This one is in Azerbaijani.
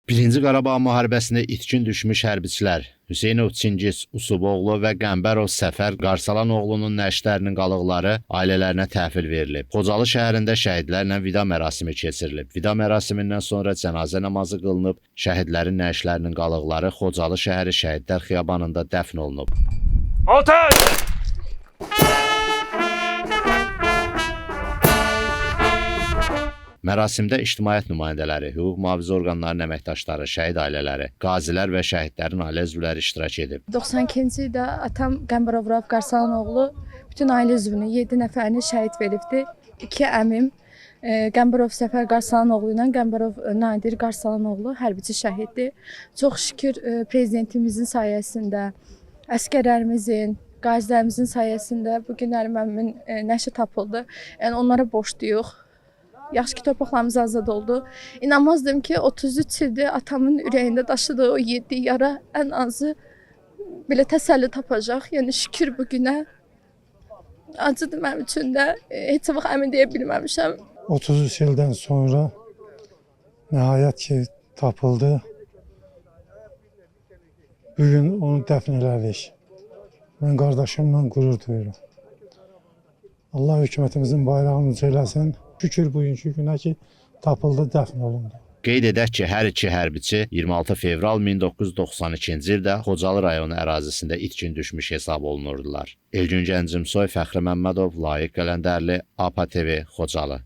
Birinci Qarabağ müharibəsində itkin düşmüş hərbiçilər Hüseynov Çingiz Usuboğlu və Qəmbərov Səfər Qarsalanoğlunun nəşlərinin qalıqları ailələrinə təhvil verilib. Xocalı şəhərində şəhidlərlə vida mərasimi keçirilib. Vida mərasimindən sonra cənazə namazı qılınıb, şəhidlərin nəşlərinin qalıqları Xocalı şəhəri Şəhidlər Xiyabanında dəfn olunub. Ateş! Mərasimdə ictimaiyyət nümayəndələri, hüquq mühafizə orqanlarının əməkdaşları, şəhid ailələri, qazilər və şəhidlərin ailə üzvləri iştirak edib. 92-ci ildə atam Qəmbərov Rauf Qarsalanoğlu bütün ailə üzvünü, 7 nəfərini şəhid veribdi. 2 əmim Qəmbərov Səfər Qarsalanoğlu ilə Qəmbərov Nadir Qarsalanoğlu hərbiçi şəhiddir. Çox şükür prezidentimizin sayəsində, əsgərlərimizin, qazilərimizin sayəsində bu gün Nəriman əmimin nəşi tapıldı. Yəni onlara borcluyuq. Yaxşı ki, torpaqlarımız azad oldu. İnanmazdım ki, 33 ildir atamın ürəyində daşıdığı o 7 yara ən azı belə təsəlli tapacaq. Yəni şükür bu günə. Acıdır mənim üçün də. Heç vaxt əmin deyə bilməmişəm. 33 ildən sonra nəhayət ki tapıldı. Bu gün onu dəfn elədik. Mən qardaşımla qürur duyuram. Allah hökumətimizin bayrağını uca eləsin. Şükür bugünkü günə ki tapıldı, dəfn olundu. Qeyd edək ki, hər iki hərbiçi 26 fevral 1992-ci ildə Xocalı rayonu ərazisində itkin düşmüş hesab olunurdular. Elgün Gəncimsoy, Fəxri Məmmədov, Layiq Qələndərli, APA TV, Xocalı.